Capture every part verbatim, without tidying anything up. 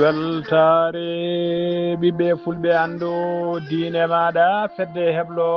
Weltaare ɓiɓɓe fulɓe, anndu diine maaɗa, fedde heblo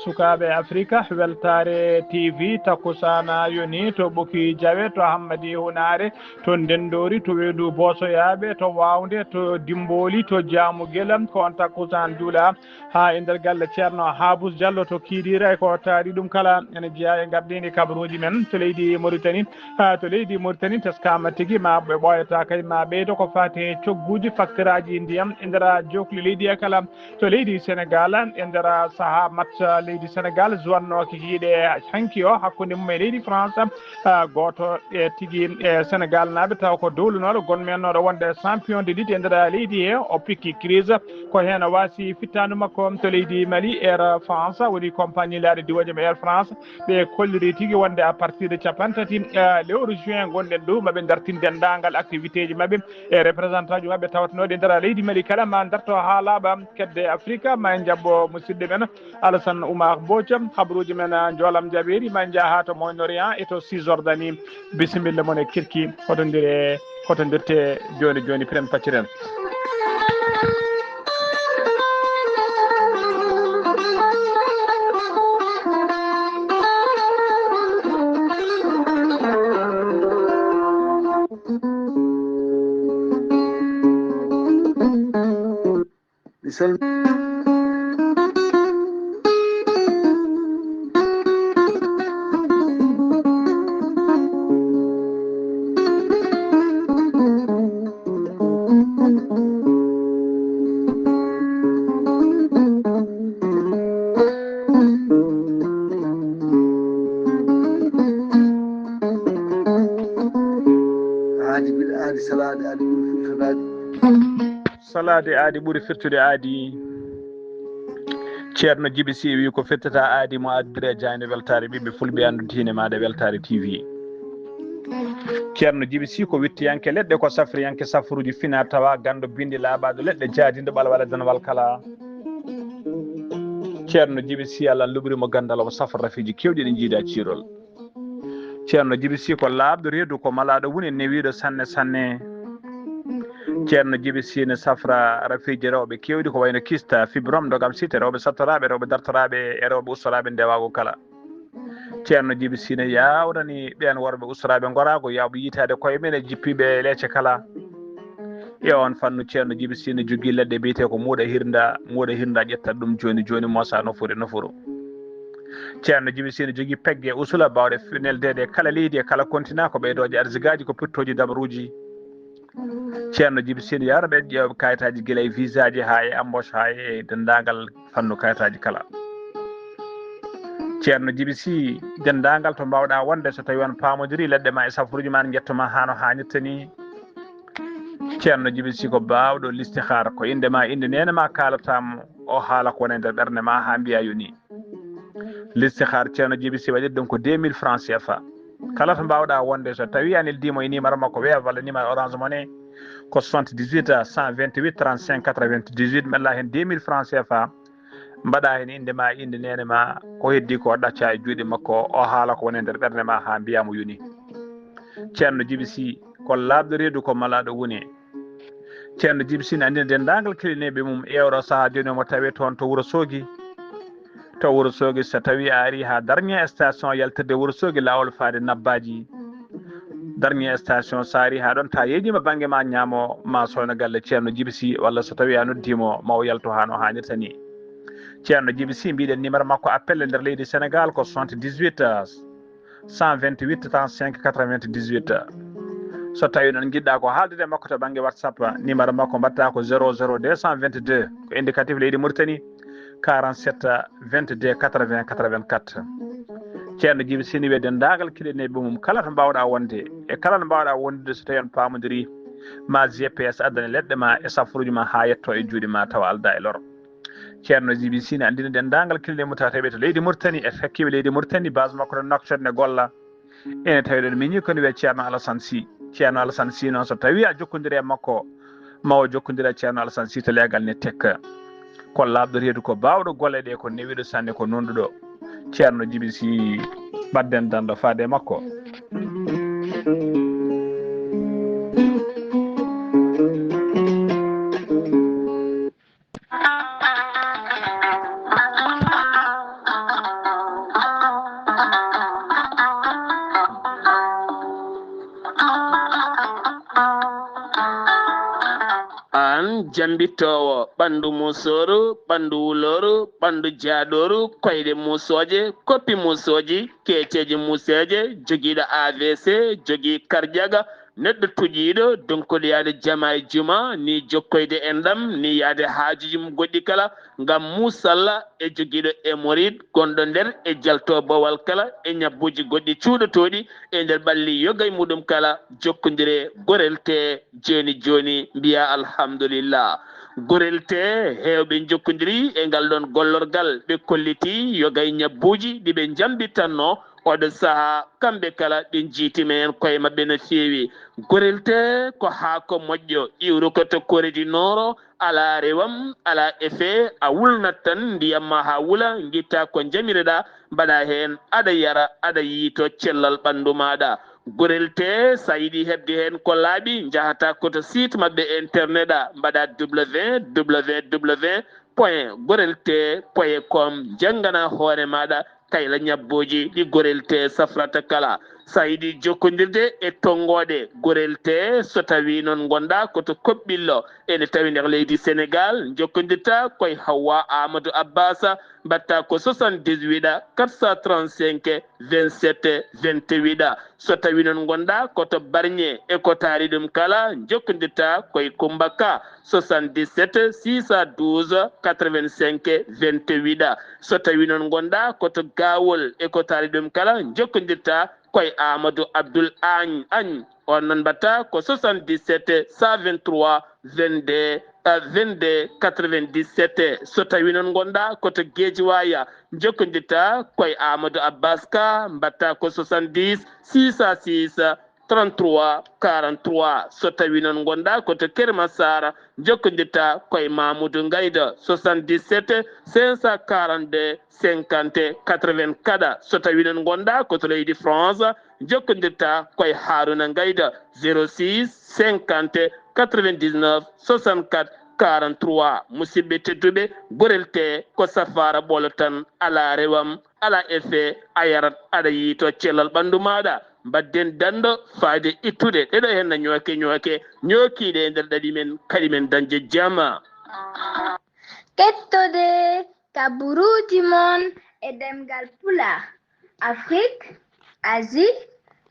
sukaaɓe Afrika, weltaare T V, takkusaana yoni to Ɓoki Jawe, to Hammadi Hunaare, to Ndenndori, to Weedu Boosoyaaɓe, to Waawnde, to Dimmbooli, to Jaamu Gelam, ko on takkusaan juula haa e nder galle Ceerno Haabus Jallo to Kiidiira, e ko taari ɗum kala ene jeyaa e ngardiindi kabaruuji men to leydi Moritani. Haa to leydi Moritani teskaama tigi, ma ɓe ɓooyata kay, ma ɓeydo ko faati e cogguuji faktiraaji ndiyam e nder jookli leydi e kala. To leydi Senegal, e nder sahaa match leydi Senegal, zuwannooki yiide hanki o hakkunde mum e leydi France, ah, gooto e tigi e Senegal naaɓe, taw ko dowlunooɗo, gonmennooɗo wonde champion de lutte e nder leydi he, o pikki crise. Ko heen o waasi fittaandu makko to leydi Mali. Air France woni compagnie laaɗe diwooje mo Air France. Ɓe kolliri tigi wonde à partir de capanɗe tati, eh, lewru juin ngonɗen ɗo, maɓe dartin denndaangal activité ji maɓɓe e représentant ji maɓɓe tawatnooɗi e nder leydi Mali kala. Ma darto haa laaɓa kedde Afrika, ma en njaɓɓo musidɗo men Alassane Oumar Bothia, habaruuji men, eh, njoolam jaɓeeri, ma en njaha to Moyen-Orient e to Cisjordanie. Bisimilla mon e kirki, hotonndire, hotondirte jooni jooni, piren pacciren. Mi salmi. Aadi bil aadi, salaade aadi ɓuri firtoraade. Salaade aadi ɓuri firtude aadi. Ceerno Jibi Sy wi ko firtata aadi mo addire jayno weltaare ɓiɓɓe fulɓe, anndu diine maaɗa, weltaare T V. Ceerno Jibi Sy ko wittiyanke leɗɗe, ko safriyanke safruuji fina tawa, ganndo bindi laaɓaado leɗɗe, jaadindo ɓalwala danwal kala. Ceerno Jibi Sy, Allah luɓiri mo ganndal, omo safra rafiiji keewɗi ɗi jiida ciirol. Ceerno Jibi Sy ko laaɓɗo reedu, ko malaaɗo wune, newiiɗo sanne sanne. Ceerno Jibi Sy ne safra rafiiji rewɓe keewɗi, ko wayno kista, fibrom, ndogam site, rewɓe sattoraaɓe, rewɓe dartoraaɓe, e rewɓe ustoraaɓe ndewaagu kala. Ceerno Jibi Sy ne yaawrani ɓeen worɓe ustoraaɓe ngoraagu, yaawɓe yiytaade koye mum e jippiiɓe leece kala. E oon fannu, Ceerno Jibi Sy ne jogii leɗɗe biyetee ko muuɗa hirnda, muuɗa hirnda ƴettat ɗum jooni jooni, moosa nofuru e nofuru. Ceerno Jibi Sy ne jogii pegge usula baawɗe neldeede e kala leydi e kala kontina, ko ɓeydooje arsigaaji, ko pittooji dabaruuji. Ceerno Jibi Sy ne yaawra ɓe ƴeewɓe kayitaaji gila e visaaji haa e embauche haa e denndaangal fannu kayitaaji kala. Ceerno Jibi Sy, denndaangal to mbaawɗaa wonde, so tawii on paamondirii leɗɗe ma e safruuji ma, njetto ma haa no haanirta ni. Ceerno Jibi Sy ko baawɗo listihaar, ko innde ma, innde neene ma kaalata mo, o haala ko woni e nder ɓernde ma haa mbiya yoni. Listihaar Ceerno Jibi Sy waɗirɗum ko deux mille francs C F A. Kala to mbaawɗaa wonde, so tawii a neldiima e numéro makko weewa walla numéro Orange Money, ko soixante-dix-huit cent vingt-huit trente-cinq quatre-vingt-dix-huit, mbella heen deux mille francs C F A, mbaɗa heen innde ma, innde neene ma, ko heddii ko ɗacca e juuɗe makko, o haala ko woni e nder ɓernde ma haa mbiya mo yoni. Ceerno Jibi Sy ko laaɓɗo reedu, ko malaaɗo wune. Ceerno Jibi Sy ne anndina denndaangal keɗineeɓe mum e oɗo sahaa jooni, omo tawee toon to Wuro Soogi. To Wuro Soogi, so tawii a arii haa dernier station yaltirde Wuro Soogi, laawol faade Nabbaaji. Dernier station, so a arii haa ɗoon, ta yeeƴiima bannge ma ñaamo, ma sooyno galle Ceerno Jibi Sy, walla so tawii a noddii mo, ma o yaltu haa no haanirta ni. Ceerno Jibi Sy, mbiɗen numéro makko appel e nder leydi Senegaal ko soixante-dix-huit, cent vingt-huit trente-cinq quatre-vingt-dix-huit. So tawii noon njiɗɗaa ko haaldude e makko to bannge WhatsApp, numéro makko mbaɗta ko zéro zéro deux cent vingt-deux, ko indicatif leydi Mauritanie, quarante-sept vingt-deux quatre-vingts quatre-vingt-quatre. Ceerno Jibi Sy ne wiya denndaangal keɗineeɓe mum, kala to mbaawɗaa wonde e kala no mbaawɗaa wondude, so tawii on paamondirii, ma G P S addane leɗɗe ma e safruuji ma haa yetto e juuɗe ma tawa aldaa e lor. Ceerno Jibi Sy ne anndina denndaangal keɗineeɓe mum tawa tawɓe to leydi Mauritanie e fakkiiɓe leydi Mauritanie, base makko to Nouakchott ne golla. Ene tawi ɗon miñi ko ne wiyee Ceerno Alassane Sy. Ceerno Alassane Sy noon, so tawii a jokkondirii e makko, ma o jokkondire e Ceerno Alassane Sy to leegal ne tekka. Ko laaɓɗo reedu, ko baawɗo golle ɗe, ko newiiɗo sanne, ko nunɗuɗo. Ceerno Jibi Sy, ɓadden dando faade e makko. jambittoowo ɓanndu muusooru, ɓanndu wulooru, ɓanndu jaaɗooru, koyɗe muusooje, koppi muusooji, keeceeje muuseeje, jogiiɗo A V C, jogii karjaga, neɗɗo tuƴiiɗo, donkuɗo yahde jama e juma, ni jokkoyde enɗam, ni yahde haajuuji mum goɗɗi kala, ngam muusalla e jogiiɗo hémorroïde gonɗo nder e jalto bowal kala e ñabbuuji goɗɗi cuuɗotooɗi e nder ɓalli yoga e muɗum kala, jokkondire gorel tee jooni jooni, mbiya alhamdulillah. Gorel tee heewɓe njokkondiri e ngal ɗoon gollorgal, ɓe kolliti yoga e ñabbuuji ɗi ɓe njambitanno oɗo sahaa, kamɓe kala ɓe njiitima heen koye maɓɓe no feewi. Gorel tee ko haako moƴƴo, iwrukoto koredi nooro, alaa rewam, alaa effet, a wulnat tan ndiyam ma haa wula, ngitta ko njamireɗaa, mbaɗa heen, aɗa yara, aɗa yiyto cellal ɓanndu maaɗa. Gorel tee, so a yiɗi heɓde heen ko laaɓi, njahata ko to site maɓɓe internet a, mbaɗa www point gorel tee point com, njanngana hoore maaɗa kayla ñabbuuji ɗi gorel tee safrata kala. So a yiɗi jokkondirde e tonngooɗe gorel tee, so tawii noon ngonɗaa ko to Koɓɓillo, ene tawi nder leydi Senegaal, njokkondirta koye Hawwa Amadou Abbas, mbaɗta ko soixante-dix-huit quatre cent trente-cinq vingt-sept vingt-huit. So tawii noon ngonɗaa ko to Barñe e ko taari ɗum kala, njokkondirta koye Kummba Ka, soixante-dix-sept six cent douze quatre-vingt-cinq vingt-huit. So tawii noon ngonɗaa ko to Gaawol e ko taari ɗum kala, njokkondirta koye Amadou Abdoul Agne, Agne. On noon mbaɗta ko soixante-dix-sept cent vingt-trois vingt-deux, euh, vingt-deux quatre-vingt-dix-sept. So tawii noon ngonɗaa ko to Guédiawaye, njokkondirta koye Amadou Abbas Ka, mbaɗta ko soixante-dix six cent six trente-trois quarante-trois. So tawii noon ngonɗaa ko to Keur Massar, njokkondirta koye Mamoudou Ngayda, soixante-dix-sept cinq cent quarante-deux cinquante quatre-vingts. Kadi, so tawii noon ngonɗaa ko to leydi France, njokkondirta koye Haruna Ngayda, zéro six cinquante quatre-vingt-dix-neuf soixante-quatre quarante-trois. Musidɓe tedduɓe, gorel tee ko safaara ɓolo tan, alaa rewam, alaa effet, a yarat, aɗa yiyto cellal ɓanndu maaɗa. Mbaɗden danndo fayde ittude ɗeɗo henna ñooke ñooke, ñookiiɗe e nder ɗaɗi men, kadi men dañde jama. Kettode kaburuuji mon e ɗemngal Pulaar, Afrique, Asie,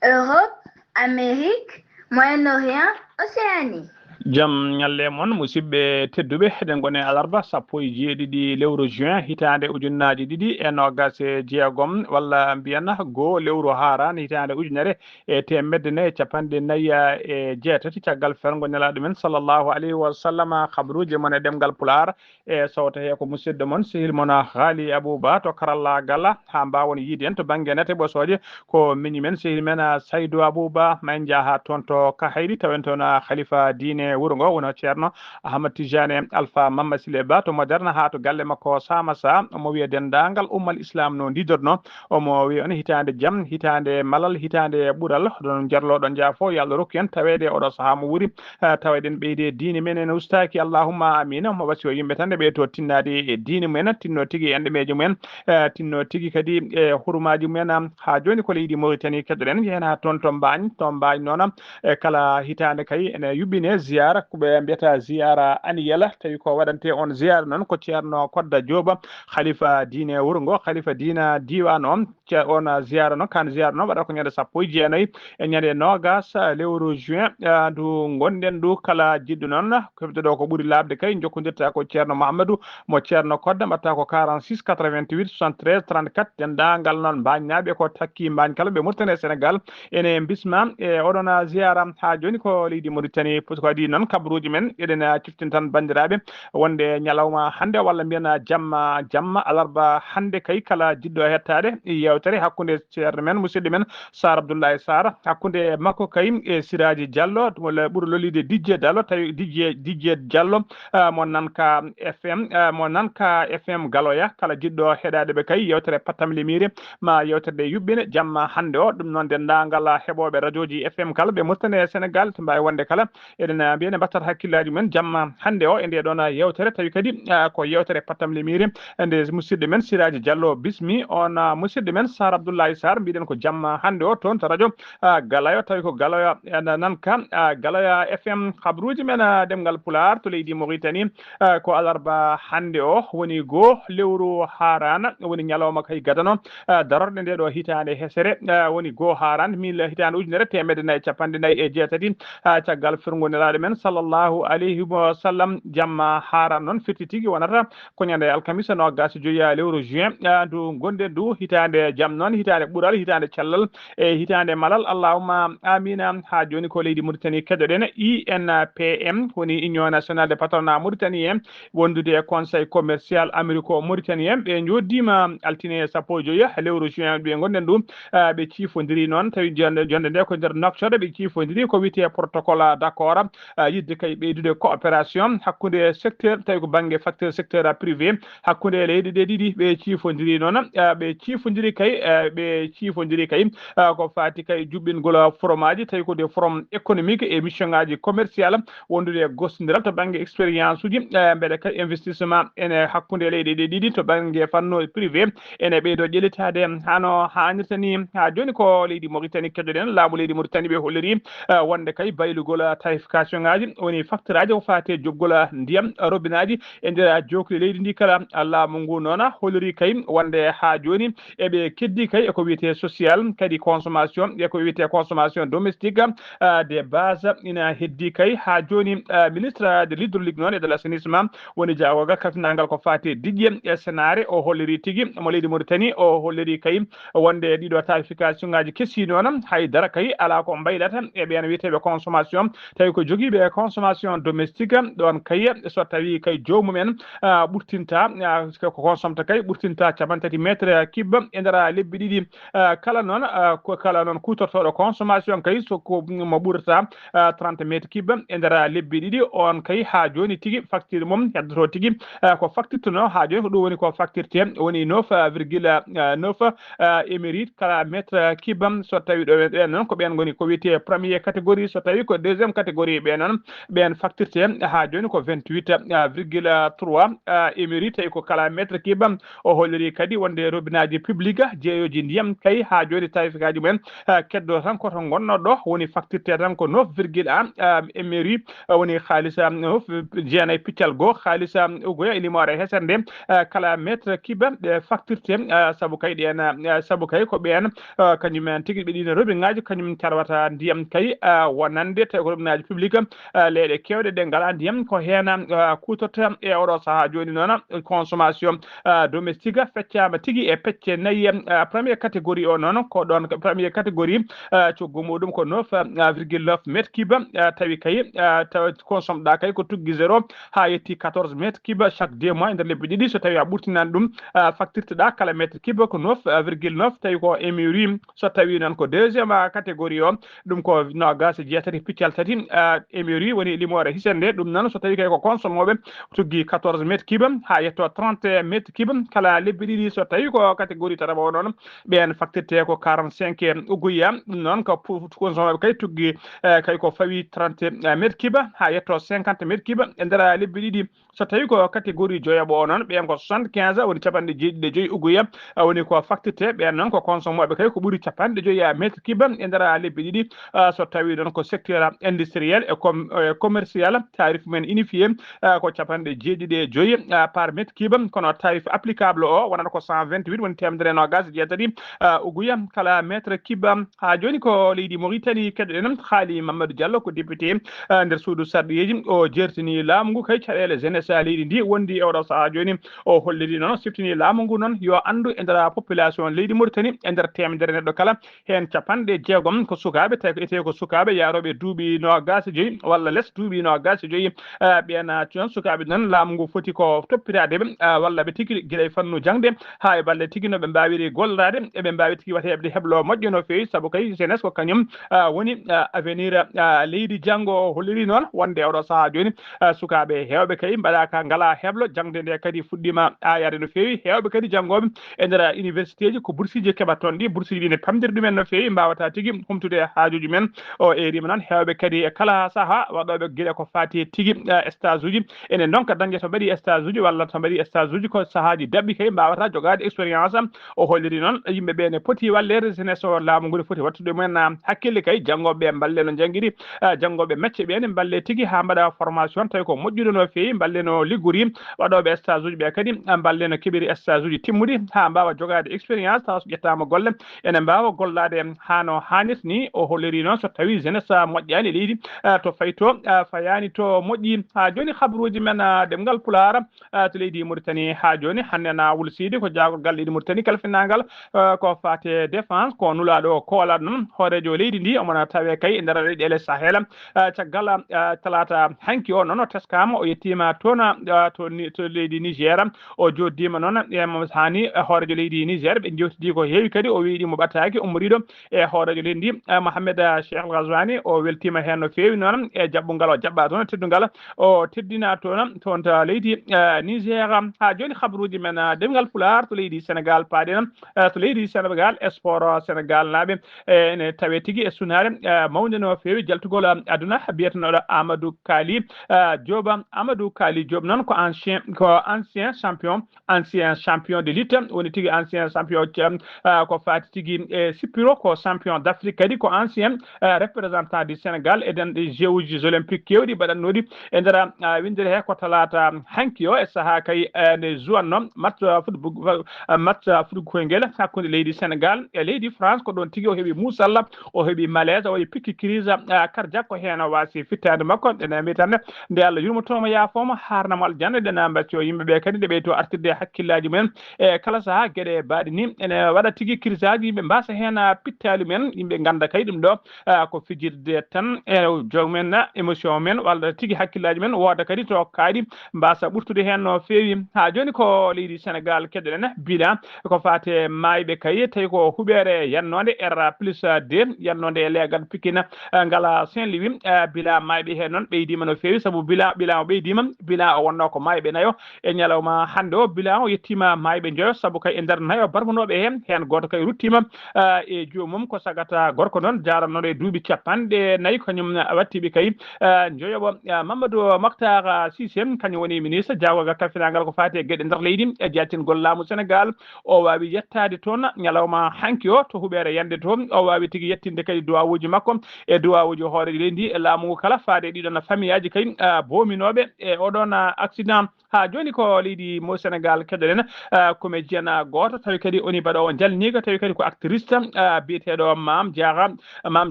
Europe, Amérique, Moyen-Orient, Océanie. Jam ñalle mon, musidɓe tedduɓe. Eɗen ngoni alarba sappo e jeeɗiɗi lewru juin, hitaande ujunnaaji ɗiɗi e noogas e jeegom, walla mbiyen goo lewru haaraan, hitaande ujunere e teemedde nayi e capanɗe nayi e jeetati, caggal ferngo Nelaaɗo men, sallallahu alayhi wa sallam. Kabaruuji mon e ɗemngal Pulaar, e sowta he ko musidɗo mon, sehil mon Haali Abou Ba to karallaagal, haa mbaawon yiyde en to bannge nate ɓosooje. Ko miñi men, sehil men, ah, Saydou Abou Ba, ma en njaha toon to Kahayɗi, tawen toon, ah, Khalifa diine wuro ngo, woni Ceerno Ahmad Tijane Alpha Mamma Sile Ba to Moderne, haa to galle makko Samassa, omo wiya denndaangal ummal Islam no ndidorno. Omo wiya on hitaande jam, hitaande malal, hitaande ɓural, ɗon jarlooɗo njaafo, yo Allah rokku en taweede e oɗo sahaa mo wuri, ah, tawa eɗen ɓeyde diine men en ustaaki, allahumma amina. Omo wasi o yimɓe tan nde ɓeyto tinnaade e diine mumen, tinno tigi e enɗemeejo mumen, eh, tinno tigi kadi e hurumaaji mumen. Am, haa jooni ko leydi Mauritanie keɗoɗen, njehen haa toon to Mbaañ, to Mbaañ noon, am, e kala hitaande kay ene yuɓɓine ziyaara, ko ɓe mbiyata ziyaara annuelle, tawi ko waɗante on ziyaara noon ko Ceerno Kodda Jooba, khalifa diine wuro ngo, khalifa diina diiwaan o. Ce-, on ziyaara noon, kaan ziyaara noon waɗata ko ñande sappo e jeenayi e ñande noogas lewru juin, ah, ndu ngonɗen ndu. Kala jiɗɗo noon ko heɓde ɗo ko ɓuri laaɓde kay, jokkondirta ko Ceerno Mouhamadou mo Ceerno Kodda, mbaɗta ko quarante-six quatre-vingt-huit soixante-treize trente-quatre. Denndaangal noon Mbaañnaaɓe ko takki Mbaañ kala ɓe Mauritanie e Sénégal ene mbisma e oɗon ziyaara. Haa jooni ko leydi Mauritanie, ko kadi noon kabaruuji men eɗen ciftina tan banndiraaɓe wonde ñalawma hannde, walla mbiyen jamma, jamma alarba hannde kay, kala jiɗɗo hettaade yeewtere hakkunde ceerno men, musidɗo men Sar Abdoulaye Sar, hakkunde makko kay e Siraji Diallo, walla ɓuri lollireede Didier Diallo, tawi Didier, Didier Diallo, ah, mo Nanka F M, ah, mo Nanka F M Galoya. Kala jiɗɗo heɗaade ɓe kay, yeewtere Pattam Limiire ma yeewtere nde yuɓɓine jamma hannde o. Ɗum noon, denndaangal heɓooɓe rajooji F M kala ɓe Mauritanie e Sénégal, to mbaawi wonde kala, eɗen, ah, ene mbattat hakkillaaji men jamma hannde o e nde ɗon yewtere, tawi kadi, ah, ko yewtere pattam lemiire nde musidɗo men Siraaji Diallo bismi on, ah, musidɗo men Sar Abdoulaye Sarr, mbiɗen ko jamma hannde o toon to radio, ah, Galayo, tawi ko Galayo, eh, na-, nan ka, ah, Galayo F M, habruuji men, ah, ɗemngal Pulaar to leydi Mauritanie, ah, ko alarba hannde o woni goo lewru Haaraan, woni ñalawma kay gadano, ah, darorɗe nde ɗo hitaande hesere, ah, woni goo Haaraan, mil, hitaande ujunere teemedde nayi e capanɗe nayi e jeetati, ah, caggal fergo Nelaaɗo men sallallahu alayhi wa sallam. Jamma Haaraan noon firti tigi wonata ko ñande alkamisa noogaas e joyi lewru juin, ah, ndu ngonɗen ndu, hitaande jam noon, hitaande ɓural, hitaande cellal e hitaande malal. Allahumma amina. Haa jooni ko leydi Mauritanie keɗoɗen, I N P M, woni Union Nationale de Patronat Mauritanien, wondude e Conseil Commercial Américano-Mauritanien. Ɓe njooɗdiima altine sappo e joyi lewru juin ɓe ngonɗen ɗum. Ah, ɓe ciifondiri noon, tawi jonde, jonde nde ko nder Nouakchott, ɓe ciifondiri ko wiyetee protocole d'accord, ah, yiɗde kay ɓeydude coopération hakkunde secteur, tawi ko bannge facteur, secteur privé, hakkunde leyɗe ɗe ɗiɗi. Ɓe ciifondiri noon, ah, ɓe ciifondiri kay, ah, ɓe ciifondiri kay, ah, ko faati kay juɓɓingol forum aji, tawi ko des forums économiques et mission ngaji commercial, wondude e gostondiral to bannge expérience uji, eh, mbeɗa kay investissement ene hakkunde leyɗe ɗe ɗiɗi to bannge fannu privé ene ɓeydo ƴellitaade hano haanirta ni. Haa jooni ko leydi Mauritanie keɗoɗen, laamu leydi Mauritanie ɓe holliri, eh, wonde kay baylugol tarification ngaji, woni facture aji ko faati e joɓgol ndiyam, robinaaji e nder jookli leydi ndi kala. Laamu ngu noon holliri kay wonde haa jooni eɓe keddi kay e ko wiyetee social, kadi consommation, e ko wiyetee consommation domestique, ah, de base. Ina heddi kay haa jooni, ah, ministre de l'hydraulique noon e de l'assainissement, woni jagorgal kafinaangal ko faati e diƴƴe e senaare, o holliri tigi mo leydi Mauritanie, o holliri kay wonde ɗiɗo tarification ngaji kesi noon, haydara kay alaa ko mbaylata e ɓeen wiyeteeɓe consommation, tawi ko jogiiɓe consommation domestique. Ɗoon kay, so tawi kay joomum en, ah, ɓurtinta, ah, ko consomta kay ɓurtinta capanɗe tati mètre cube e nder lebbi ɗiɗi, ah, kala noon, ah, ko kala noon kuutortooɗo consommation kay, so ko mo ɓurata, ah, trente mètre cube e nder lebbi ɗiɗi, on kay haa jooni tigi facture mum heddoto tigi, ah, ko facturteno haa jooni ko ɗum woni ko facturte, woni neuf virgule neuf, ah, émérite kala mètre cube. So tawi ɗo ɓen noon ko ɓen ngoni ko wiyetee premier catégorie, so tawi ko deuxième catégorie ɓe noon, ɓen facturte haa jooni ko vingt-huit virgule trois, ah, émérite, tawi ko kala mètre cube. O holliri kadi wonde robinaaji public jeeyooji ndiyam kay haa jooni tarifaaji mumen, ah, keddo tan ko to ngonno ɗo woni facturte tan ko neuf virgule un, ah, émérite, ah, woni haalisa, ah, neuf, jeenayi piccal goo haalisa, ah, ugoya e limoore hesere nde, ah, kala mètre cube ɓe facturte, ah, sabu kay ɗen, ah, sabu kay ko ɓeen, ah, kañum en tigi ɓe ɗiin robinaaji kañum carwata ndiyam kay, ah, wonande tawi ko robinaaji public, ah, leyɗe keewɗe ɗe ngalaa ndiyam ko heen, ah, kuutorta e oɗo sahaa jooni noon consommation, ah, domestique feccaama tigi e pecce nayi, ah, première catégorie o noon ko ɗoon ko première catégorie, ah, coggu muɗum ko neuf virgule neuf mètre cube, ah, tawi kay, ah, tawa consommeɗa kay ko tuggi zéro haa yetti quatorze mètre cube chaque deux mois e nder lebbi ɗiɗi. So tawi a ɓurtinan ɗum, ah, facturteɗa kala mètre cube ko neuf virgule neuf, tawi ko émérite. So tawi noon ko deuxième, ah, catégorie o, ɗum ko noogaas e jeetati piccal tati, ah, émérite woni limoore hesere nde. Ɗum noon so tawi kay ko consommeɓe tuggi quatorze mètre cube haa yetto trente mètre cube kala lebbi ɗiɗi. So tawi ko catégorie tataɓo o noon, ɓeen facturte ko quarante-cinq uguya. Ɗum noon ko pu-, consommeɓe kay tuggi, eh, kay ko fawi trente mètre cube haa yetto cinquante mètre cube e nder lebbi ɗiɗi. So tawi ko catégorie joyaɓo o noon, ɓeen ko soixante-quinze, woni capanɗe jeeɗiɗi e joyi uguya, ah, woni ko facturte. Ɓeen noon ko consommeɓe kay ko ɓuri capanɗe joyi mètre cube e nder lebbi ɗiɗi. Ah, so tawi noon ko secteur industriel e com-, e commercial, tarif men unifié, ah, ko capanɗe jeeɗiɗi e joyi, ah, par mètre cube, kono tarif applicable o wonata ko cent vingt-huit, woni teemedere e noogaas e jeetati, ah, uguya kala mètre cube. Haa jooni ko leydi Mauritanie keɗoɗen, Haali Mamadou Diallo ko député, ah, nder suudu sarɗiyeeji, o jeertini laamu ngu kay caɗeele jeunesse leydi ndi wondi e oɗo sahaa jooni. O holliri noon, siftini laamu ngu noon yo anndu e nder population leydi Mauritanie, e nder teemedere neɗɗo kala, heen capanɗe jeegom ko sukaaɓe, tawi ko etee ko sukaaɓe yaarooɓe duuɓi noogaas e joyi walla les duuɓi noogaas e joyi. Ah, ɓeen, ah, noon sukaaɓe noon laamu ngu foti ko toppitaade ɓe, ah, walla ɓe tigi gila e fannu jaŋde haa e balɗe tigi no ɓe mbaawiri golloraade, eɓe mbaawi tigi wata heɓde heblo moƴƴo no feewi, sabu kay jeunesse ko kañum, ah, woni, ah, avenir, ah, leydi janngo. O holliri noon wonde oɗo sahaa jooni, ah, sukaaɓe heewɓe kay mbaɗaaka, ngalaa heblo, jaŋde nde kadi fuɗɗiima aayaade no feewi. Heewɓe kadi janngooɓe e nder universitéji ko bursiiji keɓat toon ɗi, bursiiji ɗi ne pamdiri ɗumen no feewi, mbaawata tigi humtude haajuuji men. O eeriima noon heewɓe kadi e kala sahaa waɗooɓe gila ko faati tigi, eh, stage uji. Ene ndonka dañde to mbaɗi stage uji walla to mbaɗi stage uji ko sahaaji daɓɓi kay mbaawata jogaade expérience. O holliri noon yimɓe ɓe ne poti walleede jeunesse o laamu ngu ne foti wattude mumen, ah, hakkille kay janngooɓe ɓe mballe no njanngiri, ah, janngooɓe mecce ɓe ne mballe tigi haa mbaɗa formation tawi ko moƴƴude no feewi mballe no liggori. Waɗooɓe stage uji ɓe kadi, ah, mballe no keɓiri stage uji timmuɗi haa mbaawa jogaade expérience tawa so ƴettaama golle ene mbaawa gollaade haa no haanirta ni. O holliri noon so tawi jeunesse moƴƴaani e leydi, ah, to fayto, ah, fayaani to moƴƴi. Haa jooni habruuji men, ah, ɗemngal Pulaar, ah, to leydi Mauritanie haa jooni. Hannde na Wul Sidi ko jaagorgal leydi Mauritanie kalfinaagal, ah, ko faate défense, ko nulaaɗo koolaaɗo noon hooreejo leydi ndi, omo na tawee kay e nder leyɗeele Sahel. Ah, caggal, ah, talaata hanki o noon o teskaama, o yettiima toon, ah, to ni-, to leydi Niger. O jooɗdiima noon e mo haani, eh, hooreejo leydi Niger, ɓe njewtidi ko heewi kadi, o wiyi ɗi mo ɓattaaki, ummoriiɗo e hooreejo leydi ndi, eh, Mohamed, eh, Cheikh Al Ghazouani, o weltiima heen no feewi noon e jaɓɓungal o jaɓɓaa toon, teddungal o teddinaa toon, toon to leydi, eh, Niger. Haa jooni habruuji men, eh, ɗemngal Pulaar to leydi Senegal paaɗen, eh, to leydi Senegal, sport, eh, Senegal naaɓe, eh, ene tawee tigi e sunaare, eh, mawnde no feewi jaltugol, eh, aduna, biyetenooɗo Amadou Kali, eh, Diop. Amadou Kali Diop noon ko ancien, ko ancien champion, ancien champion de lutte, woni tigi ancien champion, ah, ko faati tigi e sippiro, ko champion d'Afrique kadi, ko ancien, ah, représentant du Sénégal e nder jeux olympiques keewɗi mbaɗatnooɗi e nder, ah, winndere he ko talaata hanki o e sahaa kay, eh, nde juwanno match, ah, football, ah, match, ah, football koyngel hakkunde leydi Sénégal e leydi France. Ko ɗoon tigi o heɓi muusalla, o heɓi malaise, o waɗi pique crise, ah, cardiaque, ko heen o waasi fittaandu makko. Ene mbiyi tan nde Allah yurmotooma, yaafooma, haarnamo aljanna, ɗe na mbacco yimɓe ɓe kadi, nde ɓeyto artirde e hakkillaaji mumen. E kala sahaa, geɗe baaɗe ni ene waɗa tigi kirisaaji, yimɓe mbaasa heen, ah, pittaali mumen, yimɓe ngannda kay ɗum ɗo, ah, ko fijirde tan, e jomumen, ah, émotion men, walla tigi hakkillaaji men wooda kadi to kaaɗi mbaasa ɓurtude heen no feewi. Haa jooni ko leydi Senegal keɗoɗen, bilan ko faate maayɓe kay, tawi ko huɓeere yannoonde R plus deux, yannoonde e leegal Pikine, eh, ngala Saint-Louis, eh, bilan maayɓe heen noon ɓeydiima no feewi, sabu bilan, bilan o ɓeydiima, bilan o wonnoo ko maayɓe nayo e ñalawma hannde o, bilan o yettiima maayɓe njoyo, sabu kay e nder nayo barmunooɓe heen, heen gooto kay ruttiima, eh, e joomum, ko sagata gorko noon, jaaratnooɗo e duuɓi capanɗe nayi, kañum wattiiɓe kay, eh, njoyoɓo, eh, Mamadou Mactar Cissé, kañum woni ministre jaagorgal kalfinaagal ko faati e geɗe nder leydi e jaatingol laamu Senegal. O waawi yettaade toon ñalawma hanki o to huɓeere yande toon. O waawi tigi yettinde kadi duwawuuji makko e duwawuuji hooreejo leydi ndi e laamu ngu kala faade e ɗiɗon famiyaaji kay, ah, boominooɓe e oɗon, ah, accident. Haa jooni ko leydi mo Senegal keɗoɗen, ah, comédien, ah, gooto tawi kadi woni baɗoowo njalniiga, tawi kadi ko actrice, ah, biyeteeɗo Mame Diarra, Mame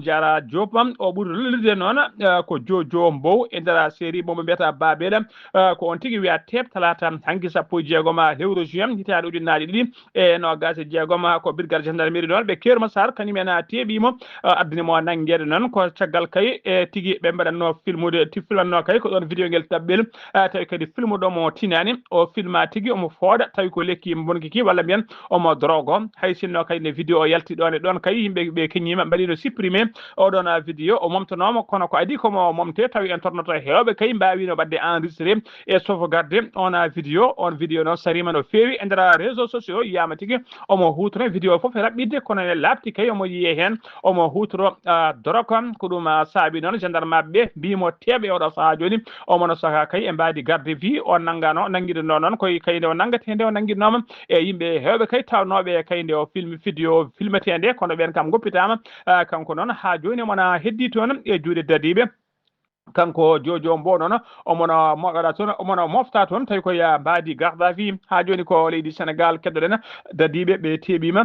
Diarra Diop. O ɓuri lollirde noon, ah, ko Jojo Mbow e nder série mo ɓe mbiyata Babel. Ah, ko on tigi wiya teep talaata hanki sappo e jeegom lewru juin hitaande ujunnaaje ɗiɗi e noogaas e jeegom, ko brigade gendarmerie ɗoon ɓe Keur Massar, kañum en a teeɓiimo, ah, addani mo nanngeede noon. Ko caggal kay e tigi ɓe mbaɗatnoo filmude, ti-, filmatnoo kay ko ɗoon vidéo ngel taɓɓel, ah, tawi kadi filmuɗo mo tinaani, o filma tigi omo fooɗa, tawi ko lekki bonki ki, walla mbiyen omo drogue. Hay sinno kay nde vidéo o yalti ɗoon e ɗoon kay, yimɓe ɓe keñiima, mbaɗiino supprimé oɗon, ah, vidéo, o momtanooma, kono ko adii ko mo momte, tawi internet o heewɓe kay mbaawiino waɗde enregistré e sauvegarde on, ah, vidéo. On vidéo noon sariima no feewi e nder réseaux sociaux, yiyaama tigi omo huutora vidéo fof e raɓɓiɗde, kono ene laaɓti kay omo yiyee heen omo huutoro, ah, drogue. Ko ɗum, ah, saabi noon gendarme ɓe mbiimo teeɓe oɗo sahaa jooni, omo no sahaa kay e mbaadi garde vue o nanngano, nanngiɗo noon noon koye kay nde o nanngata, nde o nanngiɗnooma e yimɓe heewɓe kay tawnooɓe kay nde o filmi vidéo filmeteende, kono ɓeen kam ngoppitaama. Ah, kanko noon haa jooni omo na heddii toon e juuɗe dadiiɓe. Kanko Jojo Mbow noon, omo no mo-, waɗa toon, omo no mofta toon, tawi ko ya mbaadi garde à vue. Haa jooni ko leydi Senegal keɗoɗen, dadiiɓe ɓe teeɓiima.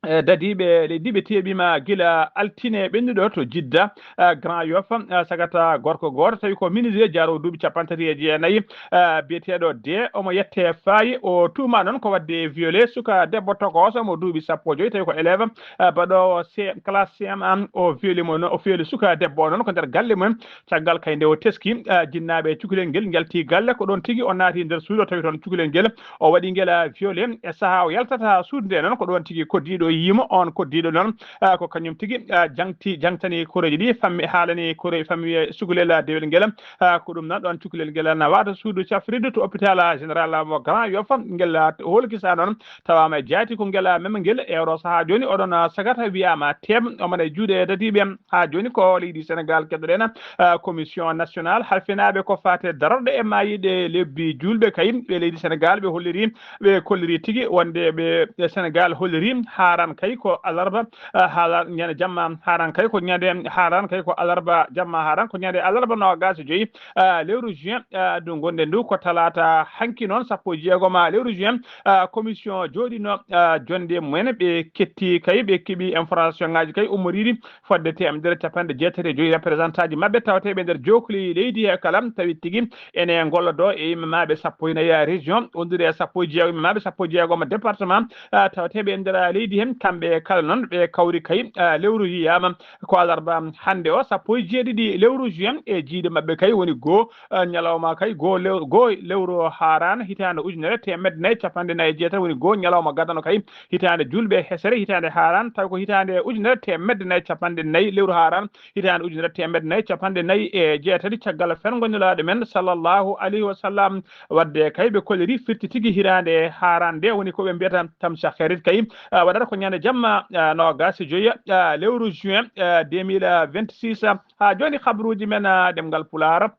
Eh, dadiiɓe leydi ɓe teeɓiima gila altine ɓennuɗo to Jidda, eh, Grand Yoff, eh, sagata gorko gooto, tawi ko minisiijo jaaroowo duuɓi capanɗe tati e jeenayi, eh, biyeteeɗo De, omo yettee faayi, o tuumaa noon ko waɗde violé suka debbo tokooso mo duuɓi sappo e joy, tawi ko élève, eh, baɗoowo C-, classe C M un, o violi mo noon, o violi suka debbo o noon ko nder galle mum. Caggal kay nde o teski, ah, jinnaaɓe cukalel ngel njalti galle, ko ɗoon tigi o naati nder suudu, o tawi toon cukalel ngel, o waɗi ngel, ah, violé. E sahaa o yaltata suudu nde noon, ko ɗoon tigi koddiiɗo Yimo on koddiiɗo noon, ah, ko kañum tigi, ah, jangti, jangtani koreeji ɗi, fammi, haalani kore, fammi e cukalel, ah, dewel ngel, ah, ko ɗum noon ɗoon cukalel ngel na waata suudu cafrirdu to hôpital, ah, général, ah, mo Grand Yoff, ngel, ah, holkisa noon, tawaama e jaati ko ngel, ah, mema ngel e oɗo sahaa jooni, oɗon, ah, sagata wiyaama teem, omo e juuɗe dadiiɓe, haa jooni ko leydi Sénégal keɗoɗen, ah, commission nationale halfinaaɓe ko faate darorɗe e maayiiɗe lebbi juulɓe kay, ɓe leydi Sénégal ɓe holliri ɓe kolliri tigi wonde ɓe, ɓe Senegal holliri haaran kay ko alarba, ah, haala ñande jamma haaran kay ko ñande haaran kay ko alarba jamma haaran ko ñande alarba noogas e joyi, ah, lewru juin, ah, ndu ngonɗen ndu ko talaata hanki noon sappo e jeegom lewru juin, ah, commission jooɗino, ah, jonde mumen ɓe ketti kay ɓe keɓi information ngaji kay ummoriɗi fodde teemedere capanɗe jeetati e joyi représentant ji maɓɓe tawateeɓe e nder jookli leydi he kala tawi tigi ene ngollodo e yimɓe maɓɓe sappo e nayi région, wondude e sappo e jeego yimɓe maɓɓe sappo e jeegom département, ah, tawateeɓe e nder leydi he, kamɓe kala noon ɓe kawri kay, ah, lewru yiyaama ko alarba hannde o sappo e jeeɗiɗi lewru juin e jiiɗe maɓɓe kay woni goo, ah, ñalawma kay goo lew-, goo lewru haaraan hitaande ujunere teemedde nayi capanɗe nayi e jeetati woni goo ñalawma gadano kay hitaande julɓe hesere hitaande haaraan tawi ko hitaande ujunere teemedde nayi capanɗe nayi lewru haaraan hitaande ujunere teemedde nayi capanɗe nayi e jeetati caggal fergo Nulaaɗo men sallallahu alayhi wa sallam. Wadde kay ɓe kolliri firti tigi hitaande haaraan nde woni ko ɓe mbiyata tamsakherit kay, ah, waɗata ko ñande jamma, ah, noogas e joyi, ah, lewru juin, ah, deux mille vingt-six. Haa jooni habruuji men, ah, ɗemngal Pulaar.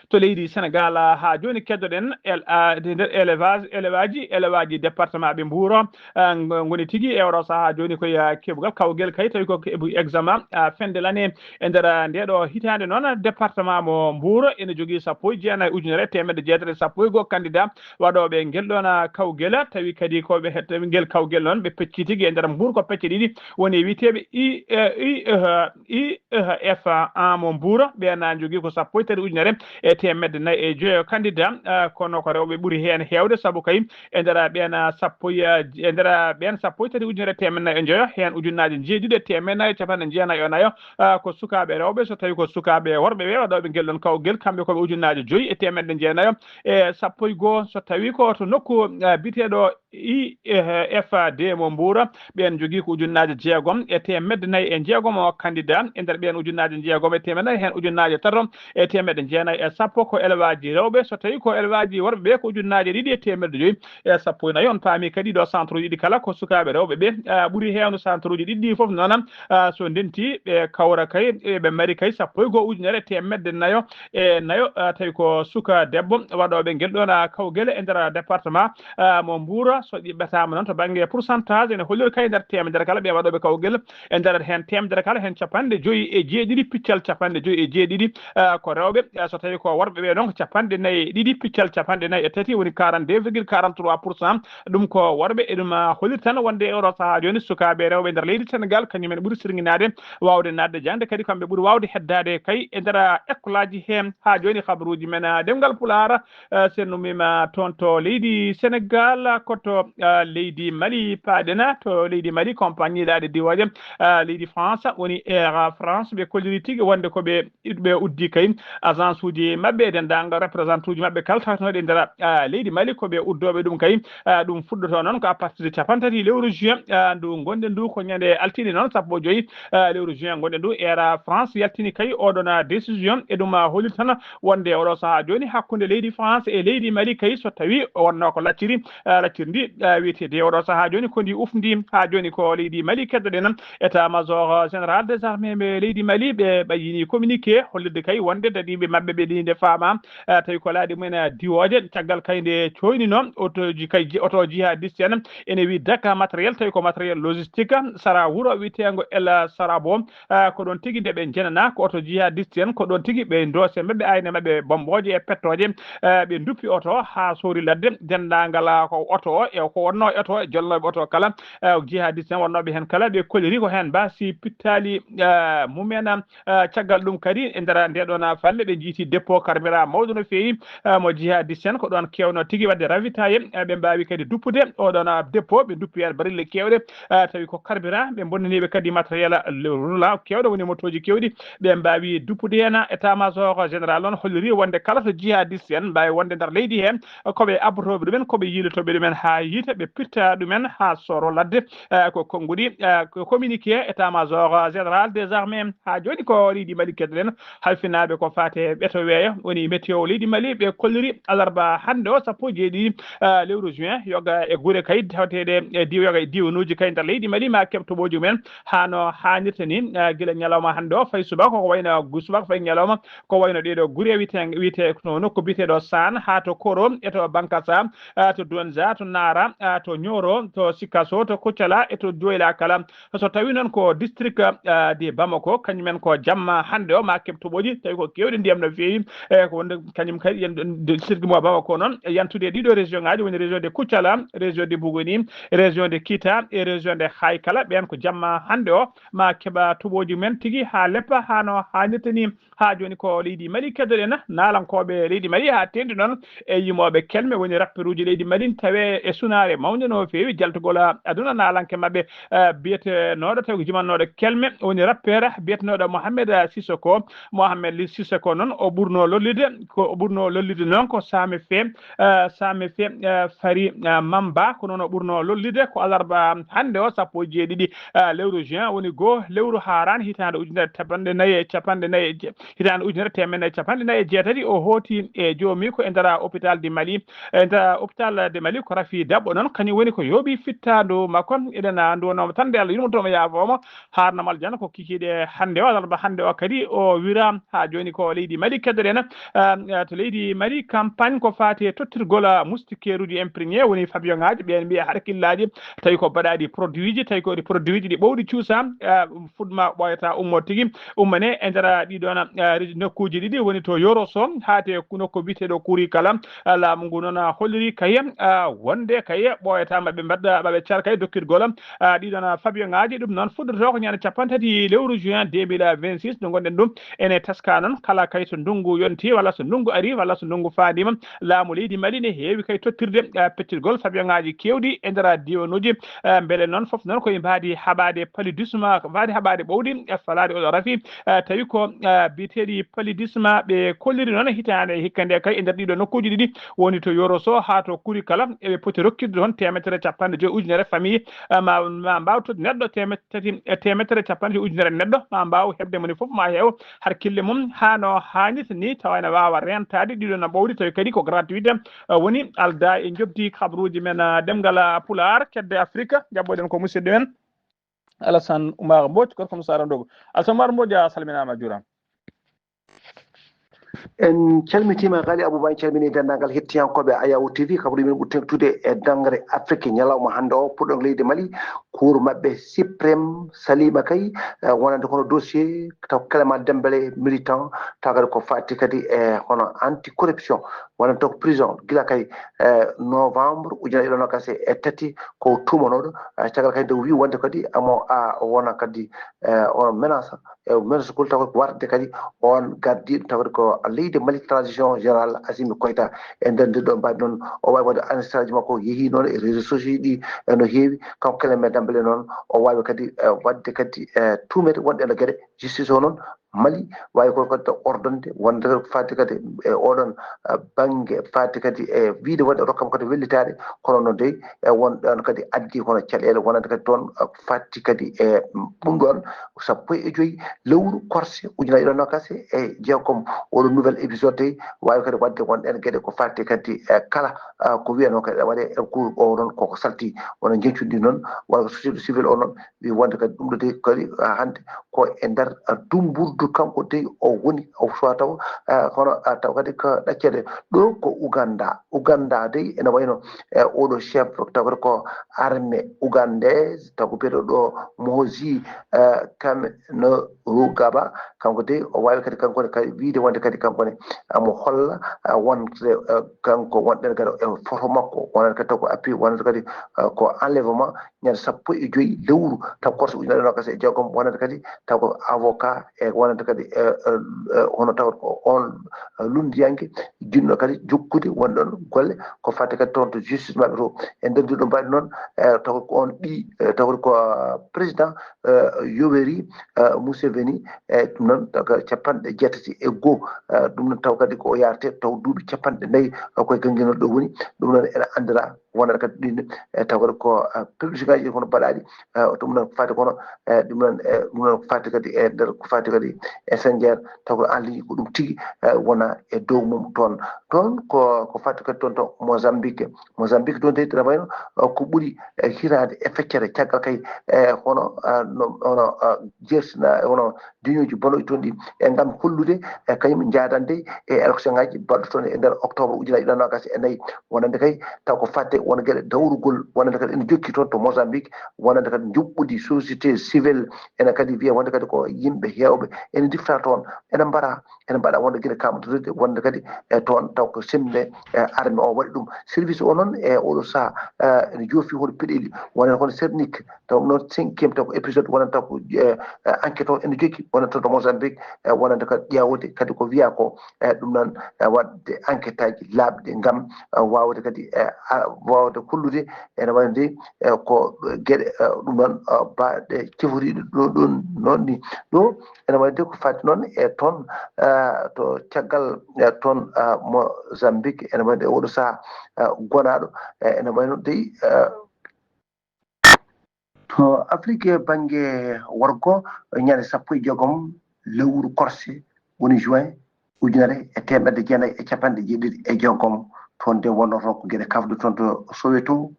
To leydi Senegal, ah, haa jooni keddoɗen el-, ah, e nder élevage, élevage, élevage département ɓe Mbuur, ah, ngo-, ngoni tigi e oɗo sahaa jooni ko e, ah, keɓgal kawgel kay tawi ko keɓu examen, ah, fin de l'année e nder, ah, nde ɗo hitaande noon département mo Mbuur ene jogii sappo e jeenayi ujunere e teemedde jeetati e sappo e goo candidat waɗooɓe ngel ɗoon, ah, kawgel tawi kadi ko ɓe he-, tawi ngel kawgel noon ɓe pecci tigi e nder Mbuur ko pecce ɗiɗi woni wiyeteeɓe I, eh, I, eh, I, eh, F A mo Mbuur ɓeen na njogii ko sappo e tati ujunere e teemedde nayi e joyo candidat, ah, kono ko rewɓe ɓuri heen heewde sabu kay e nder ɓeen, ah, sappo e, e nder ɓeen sappo e tati ujunere teemedde nayi e joyo heen ujunnaaji njeeɗiɗi e teemedde nayi e capanɗe jeenayi e nayo, ah, ko sukaaɓe rewɓe so tawi ko sukaaɓe worɓe ɓe waɗooɓe ngel ɗoon kawgel kamɓe ko ɓe ujunnaaji joyi e teemedde jeenayo e sappo e goo so tawi ko to nokku, ah, biteeɗo I F A D mo Mbuur, ɓeen njogii ko ujunnaaje jeegom e teemedde nayi e jeegom o candidat, e nder ɓeen ujunnaaje jeegom e teemedde nayi, heen ujunnaaje tato e teemedde jeenayi e sappo ko elwaaji rewɓe, so tawii ko elwaaji worɓe ɓe ko ujunnaaje ɗiɗi e teemedde joyi e sappo e nayi. On paami kadi ɗo centre uji ɗi kala ko sukaaɓe rewɓe ɓe, ah, ɓuri heewde centre uji ɗiɗi ɗi fof noon, ah, so ndenti ɓe kawra kay, e ɓe mari kay sappo e goo ujunere e teemedde nayo e nayo, ah, tawi ko suka debbo waɗooɓe ngel ɗoon, ah, kawgel e nder département, ah, mo Mbuur. So ƴeɓɓetaama noon to bannge pourcentage, ene holliri kay nder teemedere kala ɓe waɗooɓe kawgel, e nder heen teemedere kala heen capanɗe joyi e jeeɗiɗi piccal capanɗe joyi e jeeɗiɗi, ah, ko rewɓe. Ah, so tawii ko worɓe ɓe noon ko capanɗe nayi e ɗiɗi piccal capanɗe nayi e tati, woni quarante-deux virgule quarante-trois pour cent. Ɗum ko worɓe, e ɗum, ah, holliri tan wonde e oɗo sahaa jooni sukaaɓe rewɓe nder leydi Senegal kañum en ɓuri sirŋinaade waawde naatde jaŋde, kadi kamɓe ɓuri waawde heddaade kay e nder, ah, école aji he. Haa jooni habaruuji men, ah, ɗemngal Pulaar, ah, so en ummiima toon to leydi Senegal, ko to, ah, leydi Mali paaɗen, to leydi Mali compagnie laaɗe diwooje, ah, leydi France woni Air France, ɓe kolliri tigi wonde ko ɓe ɓe uddi kay agence uji maɓɓe e denndaangal représentant uji maɓɓe kala tawtonooɗi e nder, ah, leydi Mali ko ɓe uddooɓe ɗum kay. Ah, ɗum fuɗɗotoo noon ko à partir de capanɗe tati lewru juin, ah, ndu ngonɗen ndu ko ñande altine noon sappo e joyi, ah, lewru juin ngonɗen ndu. Air France yaltini kay oɗon, ah, décision e ɗum, ah, holliri tan wonde oɗo sahaa jooni hakkunde leydi France e leydi Mali kay so tawii wonnoo ko lacciri, ah, lacciri ndi, ah, wiyeteedi oɗo sahaa jooni ko ndi ufndi haa jooni ko leydi Mali keddoɗen. État-major général des armées ɓe leydi Mali ɓe ɓayyini communiqué hollirde kay wonde dadiiɓe maɓɓe ɓe ɗi nde faama, ah, tawi ko laaɗe mumen, ah, diwooje. Caggal kay nde cooynino otoji kay ji-, oto jihadiste en ene wi Dakar matériel tawi ko matériel logistique sara wuro wiyeteengo El Sarabo, ah, ko ɗoon tigi nde ɓe njenana ko oto jihadiste en ko ɗoon tigi ɓe doose maɓɓe ayne maɓɓe bommbooje e pettooje, ah, ɓe nduppi oto haa soori ladde denndaangal, ah, ko oto o e ko wonnoo e oto e jolnooɓe oto kala, ah, jihadiste en wonnooɓe heen kala ɓe kolliri ko heen mbaasi pittaali, ah, mumen, ah, caggal ɗum kadi e nder nde ɗoon, ah, falle ɓe njiiti dépôt carburant mawɗo no feewi, ah, mo jihadiste en ko ɗoon keewno tigi waɗde ravitaillé, ah, ɓe mbaawi kadi duppude oɗoon, ah, dépôt ɓe duppi heen barille keewɗe, ah, tawi ko carburant ɓe bonnaniiɓe kadi matériel, ah, le-, rula keewɗo woni motooji keewɗi ɓe mbaawi duppude heen. État-major général noon holliri wonde kala to jihadiste en mbaawi wonde nder leydi heen ko ɓe abbotooɓe ɗumen ko ɓe yiilotooɓe ɗumen haa haa yiita, ɓe pirta ɗumen haa sooro ladde. Eh, ko konnguɗi, eh, ko communiqué état major général des armées. Haa jooni ko leydi Mali keddoɗen, halfinaaɓe ko faate ɓeto weeyo, woni météo leydi Mali, ɓe kolliri alarba hannde o, sappo e jeeɗiɗi, eh, lewru juin, yoga e gure kay tawateeɗe e diw-, yoga e diwanuuji kay nder leydi Mali, ma keɓ toɓooji mumen haa no haanirta ni, eh, gila ñalawma hannde o fayi subaka, ko wayno gu-, subaka fayi ñalawma, ko wayno ɗeeɗo gure wiyete, wiyete no nokku biyeteeɗo Saan, haa to Koro, e to Bankasa, eh, to Duanza, to Nara, eh, to Nioro, to Sikasso, to Koutiala, e to Dioula kala. So tawi noon ko district, eh, de Bamako, kañumen ko jamma hannde o ma keɓ toɓooji, tawi ko keewɗi ndiyam no feewi, e ko wonde kañum kadi yen-, district mo Bamako noon, yantude e ɗiɗo région ngaji, woni région de Koutiala, région de Bougouni, région de Kita, e région de Haykala, ɓen ko jamma hannde o ma keɓa toɓooji men tigi haa leppa, haa no haanirta ni. Haa jooni ko leydi Mali keddoɗen, naalankooɓe leydi Mali haa teeŋti noon e yimooɓe kelme, woni rapperuuji leydi Mali, tawe e sunaare mawnde no feewi jaltugol aduna. Naalanke maɓɓe, eh, biyetenooɗo, tawi ko jimannooɗo kelme, woni rappeur biyetenooɗo Mohamed Sissoko. Mohamed Li Sissoko noon, o ɓurno lollude, ko o ɓurno lollude noon ko Same Fe, eh, Same Fe, eh, Fari, eh, Mamba, ko noon o ɓurno lollude, ko alarba hannde o, sappo e jeeɗiɗi, eh, lewru juin, woni goo lewru haaraan, hitaande ujunere teemeɗɗe nayi e capanɗe nayi e je-, hitaande ujunere teemeɗɗe nayi capanɗe nayi e jeetati, o hooti e joomi ko e nder hôpital de Mali. E nder hôpital de Mali ko Rafi Daɓɓo noon, kañum woni ko yooɓi fittaandu makko. Eɗen, ah, nduwanooma tan nde Allah yurmoto mo, yaafoo mo, haarna mo aljana ko kikiiɗe hannde o, alarba hannde o kadi o wira. Haa jooni ko leydi Mali keddoɗen, ah, ah, to leydi Mali campagne ko faati e tottirgol, ah, moustiquaire uji imprégnés, woni pavillon ŋaaji, ɓeen mbiya harkillaaji, tawi ko mbaɗaaɗi produit ji, tawi ko ɗi produit ji ɗi ɓowɗi cuusa, ah, fuɗma ɓooyata ummo tigi, ummane e nder ɗiɗon, ah, nokkuuji ɗiɗi, woni to Yoro Sow, haa te nokku biyeteeɗo Kuri kala. Ah, laamu ngu noon, ah, holliri kaye, ah, wonde kaye ɓooyata maɓɓe mbaɗa, maɓe car kaye dokkirgol, ah, ɗiɗon, ah, pavillon ŋaaji. Ɗum noon fuɗɗoto ko ñande capanɗe tati lewru juin deux mille vingt-six, nde ngonɗen ɗum. Ene teska noon kala kaye to ndunngu yonti, walla so ndunngu ari, walla so ndunngu faandiima, laamu leydi Mali ne heewi kay tottirde, eh, peccirgol pavillon ŋaaji keewɗi e nder diwanuuji, eh, mbele noon fof noon koye mbaadi haɓaade paludisme, mbaadi haɓaade ɓowɗi, eh, falaade oɗo rafi, eh, tawi ko, eh, biyeteeɗi paludisme ɓe kolliri noon hitaande hikka nde kay e nder ɗiɗo nokkuuji ɗiɗi, woni to Yoro Sow haa to Kuri kala, eɓe poti rokkirde toon teemeɗɗe capanɗe joyi ujunere famille, eh, ma, ma mbaaw toon neɗɗo teemeɗɗe tati, eh, teemeɗɗe capanɗe joyi ujunere neɗɗo, ma mbaaw heɓde moni fof ma heew harkille mum haa no haanirta ni, tawa ene waawa reentaade ɗiɗo no ɓowɗi, tawi kadi ko gratuite, eh, woni aldaa e njoɓdi kabaruuji men, eh, ɗemngal, eh, Pulaar, kedde Afrika. Njaɓɓoɗen ko musidɗo men Alassane Oumar Mbodj, gorko mo Saara Ndogo. Alassane Oumar Mbodj, a salminaama, a juuraama. En calmitiima, Ghali Abouba, en calminii denndaangal hettiyankooɓe Ayaw T V, kabaruuji men ɓuri teeŋtude e daŋre Afrik ñalawma hannde o, puɗɗoŋ leydi Mali, kuur maɓɓe suprême saliima kay, eh, wonande kono dossier taw Clément Dembélé militant, taw kadi ko faati kadi e hono anti corruption, wonande taw ko prison gila kay, eh, novembre ujunere ɗiɗi nogas e tati, ko tuumanooɗo, eh, caggal kay nde o wii wonde kadi amo a wona kadi, eh, on menace, e mersugol taw ko warde kadi on gardiiɗo tawde ko leydi Mali, transition générale Assimi Koïta. E nder ndin ɗon mbaadi noon, o waawi waɗde annistaji makko yehi noon e réseaux sociaux ɗi, e no heewi. Kanko Clément Dembélé noon, o waawi kadi, eh, waɗde kadi, eh, tuumeede wonɗe e nder geɗe justice o noon Mali waawi ko kadi taw ordonde wonde kadi ko faati kadi e oɗon, eh, bannge, faati kadi e wiide wonde rokkam kadi wellitaade, kono noon dey e won ɗon kadi addi kono caɗeele wonande kadi toon, eh, faati kadi e ɗum ɗon sappo e joyi lewru korse ujunaaji ɗiɗi nogas e jeegom. Oɗo nouvel épisode dey waawi kadi waɗde won ɗen geɗe ko faati kadi e kala, ah, ko wiyanoo kadi waɗe e cour o noon koko salti, wona njeñcudi noon, walla ko société civile o noon wi wonde kadi ɗum ɗo dey kadi, ah, hannde ko e nder, ah, dumburdu kanko dey o woni, o suwa taw, ah, kono, ah, taw kadi ko ɗaccere ɗo ko Uganda. Uganda dey ene wayno e oɗo chef taw kadi ko armée ougandaise, taw ko biyeteeɗo ɗo Mohozi, eh, Kainerugaba, kanko dey o waawi kadi kanko ne kadi wiide wonde kadi kanko ne amo holla, eh, wonde, eh, kanko wonɗen kadi e photo makko, wonande kadi taw ko appui, wonande kadi, eh, ko enlèvement, ñande sappo e joyi lewru taw korse ujunere nogas e jeegom, wonande kadi taw ko avocat e wonande kadi, eh, eh, eh, hono taw ko on, eh, lunndiyanke jinno kadi jokkude won ɗon golle ko faati kadi toon to justice maɓɓe to. E nder ndin ɗon mbaadi noon, eh, taw ko on ɓi, eh, taw ko, ah, président, eh, Yoweri, eh, Museveni, e ɗum noon taw ko capanɗe jeetati e goo, eh, ɗum noon taw kadi ko o yaarte taw duuɓi capanɗe nayi, eh, koye gannginoɗo ɗo woni. Ɗum noon ene anndira wonata kadi ɗin, e taw kadi ko publicité ngaji ɗi kono baɗaɗi, ɗum noon ko fati kono, ɗum noon ɗum noon ko fati kadi e nder ko fati kadi e sengere taw ko en ligne ko ɗum tigi wona e dow mum toon. Toon ko ko fati kadi toon to Mozambique. Mozambique toon tawi ene wayno ko ɓuri hitaande e feccere caggal kay, e hono no hono jersina hono diñuji bonoji toon ɗi e ngam hollude e kañum jaadande e élection ngaji baɗɗo toon e nder octobre ujunaaji ɗiɗi e noogas e nayi. Wonande kay taw ko fadde won geɗe dawrugol wonande kadi ene jokki toon to Mozambique, wonande kadi njuɓɓudi société civile ene kadi wiya wonde kadi ko yimɓe heewɓe ene ndifta toon, ene mbara ene mbaɗa wonde gila kamɗodirde wonde kadi e toon taw ko semmbe e arme o waɗi ɗum. Service o noon e oɗo saha ene joofi hoto peɗeli wonata kono sernik taw noon cinquième taw ko épisode wonata taw ko enquête o ene jokki wonata to Mozambique e wonande kadi ƴeewde kadi ko wiya ko e ɗum noon e waɗde enquête aji laaɓɗi ngam wawde kadi e wawde hollude ene wayde e ko geɗe ɗum noon baɗe ciforiɗe ɗo ɗum noon ni ɗo ene wayde ko fati noon e toon to caggal e toon Mozambique ene wayde e oɗo saha gonaɗo ene wayno dey to Afrique bangge worgo ñande sappo e jeegom lewru korse woni juin ujunere e teemedde jeenayi e capanɗe jeeɗiɗi e jeegom toon de wonno toon ko geɗe kafde toon to Soweto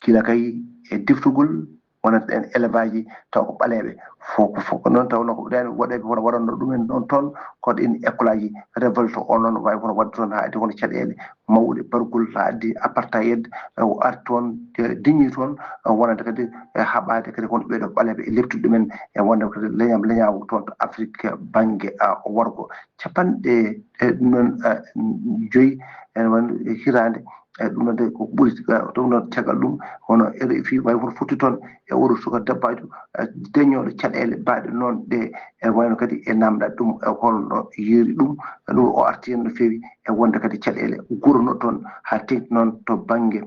kila kay e diftugol wonata ɗen élevage taw ko ɓaleeɓe fof ko fof ko noon tawnoo ko ɓurani waɗeeɓe hono waɗatno ɗumen ɗoon toon koɗo en école aji révolte o noon waawi kono waɗde toon haa addi kono caɗeele mawɗe bargol haa addi apartayed o arti toon diñi toon wonande kadi haɓaade kadi kono ɓeeɗo ɓaleeɓe e leptude ɗumen e wonde kadi leñam leñaawo toon to Afrique bannge worgo capanɗe e ɗum noon joyi ene wonde hitaande eyi ɗum noon de koko ɓuri ɗum noon caggal ɗum hono R F I wawi hoto fotti toon e oɗo suka debbajo deñoɗo caɗele baɗe noon ɗe e wayno kadi e namda ɗum e holno yeeri ɗum ɗum o arti hen no fewi e wonde kadi caɗele gurono toon ha tengti noon to banggue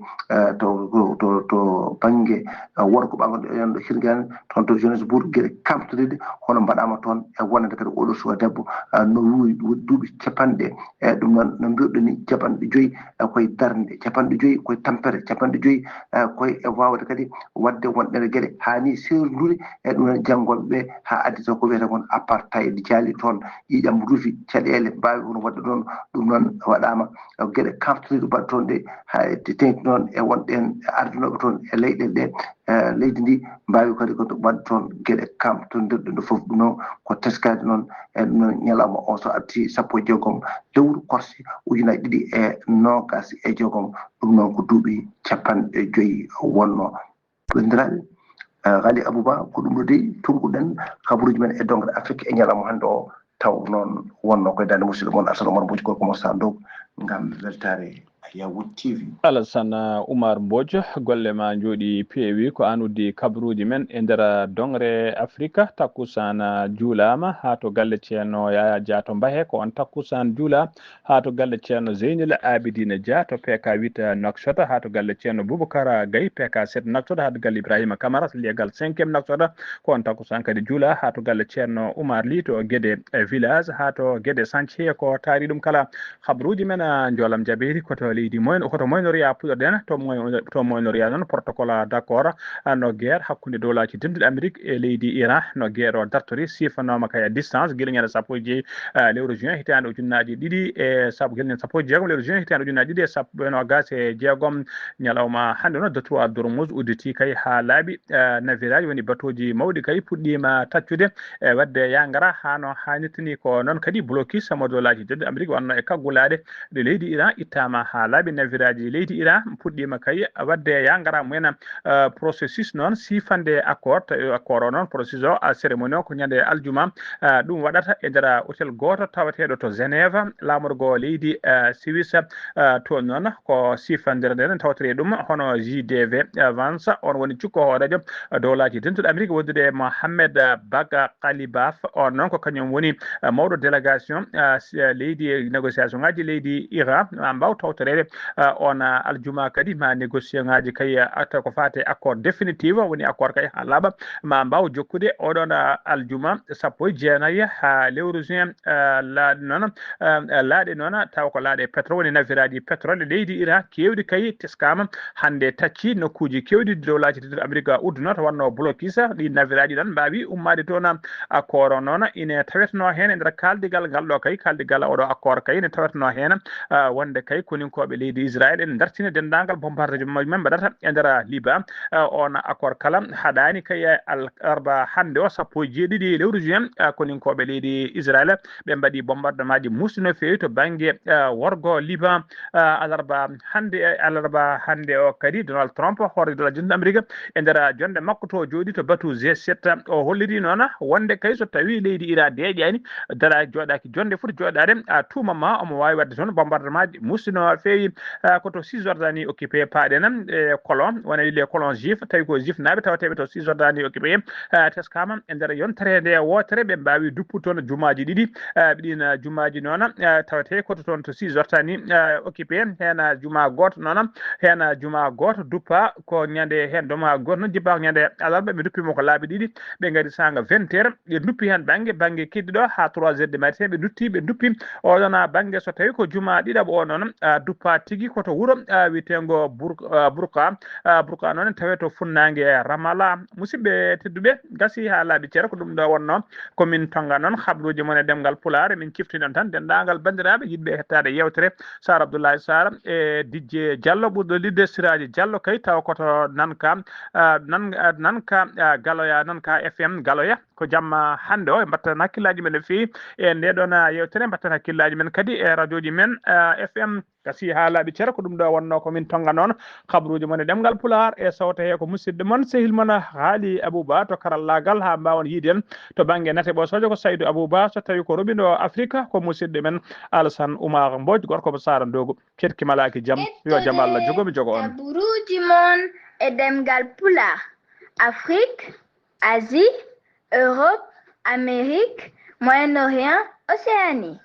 to to to banggue worko ɓagoɗo enɗo hirgani toon to Johannesburg gueɗe kamtodirɗe hono mbaɗama toon e wonande kadi oɗo suka debbo no wuuri duuɓi capanɗe e ɗum noon no mbiruɗen ni capanɗe joyi koye darnde capanɗe joyi koye tampere capanɗe joyi koye e wawde kadi wadde wonɗene gueɗe hani serdude e ɗum noon janngoɓe ɓe ha addita ko wiyata kon apartayde jaali toon ƴiƴam rufi caɗele mbawi kono wadde ɗon ɗum noon waɗama gueɗe kamtodirɗe mbaɗa toon ɗe ha tengti noon e wonɗen ardunoɓe toon e leyɗele ɗe leydi ndi mbawi kadi ko waɗde toon gueɗe kamtodirɗe ɗo foof ɗum noon ko teskade noon e ɗum noon ñalawma o so arti sappo e jeegom lewru korse ujunaaji ɗiɗi e noogas e jeegom ɗum noon ko duuɓi capanɗe joyi wonno banndiraaɓe Ghali Abouba ko ɗum ɗo dey tonkuɗen kabaruuji men e dongre Afrique e ñalawma hannde o taw noon wonno koye daande musidɗo mon Assane Omar Mbodj gorko mo Sandok ngam weltaare Yawut T V. Alassane Oumar Mbodj, golle ma njooɗi peewi. Ko aan uddi kabaruuji men e nder dongre Afrika. Takkusaan juulaama haa to galle Ceerno Yaya Dia to Mbahe. Ko oon takkusaan juula haa to galle Ceerno Zeynel Abidine Dia to P K huit Nouakchott, haa to galle Ceerno Boubacar Gaye P K sept Nouakchott, haa to galle Ibrahima Camara, legal cinquième Nouakchott. Ko oon takkusaan kadi juula haa to galle Ceerno Oumar Ly to Guédé village, haa to Guédé Chantier. Ko taari ɗum kala. Habaruuji men, ah, njoolam jabeeri ko to leydi Moyen-, ko to Moyen-Orient puɗɗorɗen. To Moyen-, to Moyen-Orient noon, protocole d'accord, ah, no guerre hakkunde dowlaaji dentuɗi Amérique e leydi Iran. No guerre o dartori sifanooma kay à distance gila ñande sappo e joyi, ah, lewru juin hitaande ujunnaaji ɗiɗi e sappo, gila ñande sappo e jeegom lewru juin hitaande ujunnaaji ɗiɗi e sappo e noogas e jeegom. Ñalawma hannde noon, deux trois Dormuz udditi kay haa laaɓi, ah, navire aji woni batooji mawɗi kay puɗɗiima taccude e wadde yangara haa no haanirta ni. Ko noon kadi blocus mo dowlaaji dentuɗi Amérique wonno e kaggulaaɗe ɗe leydi Iran ittaama haa laaɓi. Navire aji leydi Iran puɗɗiima kay wadde yangara mumen, ah, processus noon sifande accord, tawi accord o noon processus o, ah, cérémonie o ko ñande aljuma, ah, ɗum waɗata e nder hôtel gooto tawateeɗo to Genève, laamorgo leydi, ah, Suisse, ah, toon noon ko sifandire nden tawtiri ɗum hono J D V, ah, Vance, on woni cukko hooreejo dowlaaji dentuɗi Amérique wondude e Mohamed, ah, Baga Kalibaf, on noon ko kañum woni, ah, mawɗo délégation, ah, si, ah, leydi e négociation ngaji leydi Iran, ah, mbaw tawtore Israel. Ah, on, ah, aljuma kadi ma négociation ngaji kay, ah, taw ko fate accord définitif, woni accord kay ha laaɓa, ma mbaw jokkude oɗon, ah, aljuma sappo e jeenayi ha lewru juin, ah, laaɗe noon, ah, laaɗe noon, taw ko laaɗe pétrole, woni naviraji pétrole leydi Iran kewɗi kay teskama hande tacci nokkuji kewɗi. Dowlaji Tedduɗo Amerika udduno to wanno blocus, ɗi naviraji ɗon mbawi ummade toon. Accord o noon ine taweteno hen e nder kaldigal ngal ɗo kay, kaldigal oɗo accord kay ine taweteno hen, ah, wonde kay koninkoɓe leydi Israel ene dartina dendagal bombardement men mbaɗata e nder Liban. Ah, on accord kala haɗani kay alarba hande o sappo e jeeɗiɗi lewru juin, ah, koninkoɓe leydi Israel ɓe mbaɗi bombardement ji musɗi no fewi to banggue, ah, worgo Liban. Ah, alarba hande, alarba hande o kadi Donald Trump, hoore dowlaji Amerika, e nder jonde makko to jooɗi to batu G sept, o holliri noon wonde kay so tawi leydi Iran deeƴani, dara joɗaki jonde foti joɗade, a tuma ma omo wawi wadde toon bombardement ji musɗi no fewi. Ah, ko to Cisjordanie occupé paɗen, e colon, wona les colons juifs, tawi ko juif naɓe tawateɓe to Cisjordanie occupé. Ah, teskama e nder yontere nde wootere ɓe mbawi duppude toon jumaji ɗiɗi. Ah, ɓe ɗin, ah, jumaji noon, ah, tawete ko to toon to Cisjordanie, ah, occupé, hen, ah, juma goto noon, hen, ah, juma goto duppa ko ñande, hen doma goto noon jippa ko ñande alarba, ɓe duppimo ko laabi ɗiɗi, ɓe ngari sanga vingt heures, ɓe duppi hen banggue, banggue keddiɗo ha trois heures du matin ɓe dutti, ɓe duppi oɗon, ah, banggue so tawi ko juma ɗiɗaɓo o noon, ah, duppa tigui ko to wuuro, ah, wiyetengo Bour-, ah, Bourka, ah, Bourka noon tawe to funnague Ramallah. Musidɓe tedduɓe, gasi ha laaɓi ceere, ko ɗum ɗo wonno ko min tonga noon habruji mon e ɗemgal Pulaar. Min ciftinon tan denndaangal banndiraaɓe yiɗɓe hettaade yeewtere Sar Abdoulaye Sar e Dijje Diallo, ɓurɗo liɗde Siraaji Diallo, kay taw koto Nanka, ah, nan-, ah, Nanka, ah, Galoya, Nanka F M Galoya. Ko jamma hannde o, mbatten hakkillaaji men no feewi e nde ɗon, ah, yeewtere, mbatten hakkillaaji men kadi e radioji men, ah, F M. Gasi ha laaɓi ceere, ko ɗum ɗo wonno ko min tonga noon habruji mon e ɗemngal Pulaar e sawta he ko musidɗo mon, sehil mon Haali Abouba to karallaagal, ha mbawon yiide en to bangge nate ɓosoojo ko Saydou Abouba, so tawi ko roɓindo Afrique ko musidɗo men Alassane Oumar Mbodj, gorko mo Sara Ndogo. Ketki malaki jam, yo jam Allah jogo mi jogo on. Habruji mon e ɗemngal Pulaar, Afrique, Asie, Europe, Amérique, Moyen-Orient, Océanie.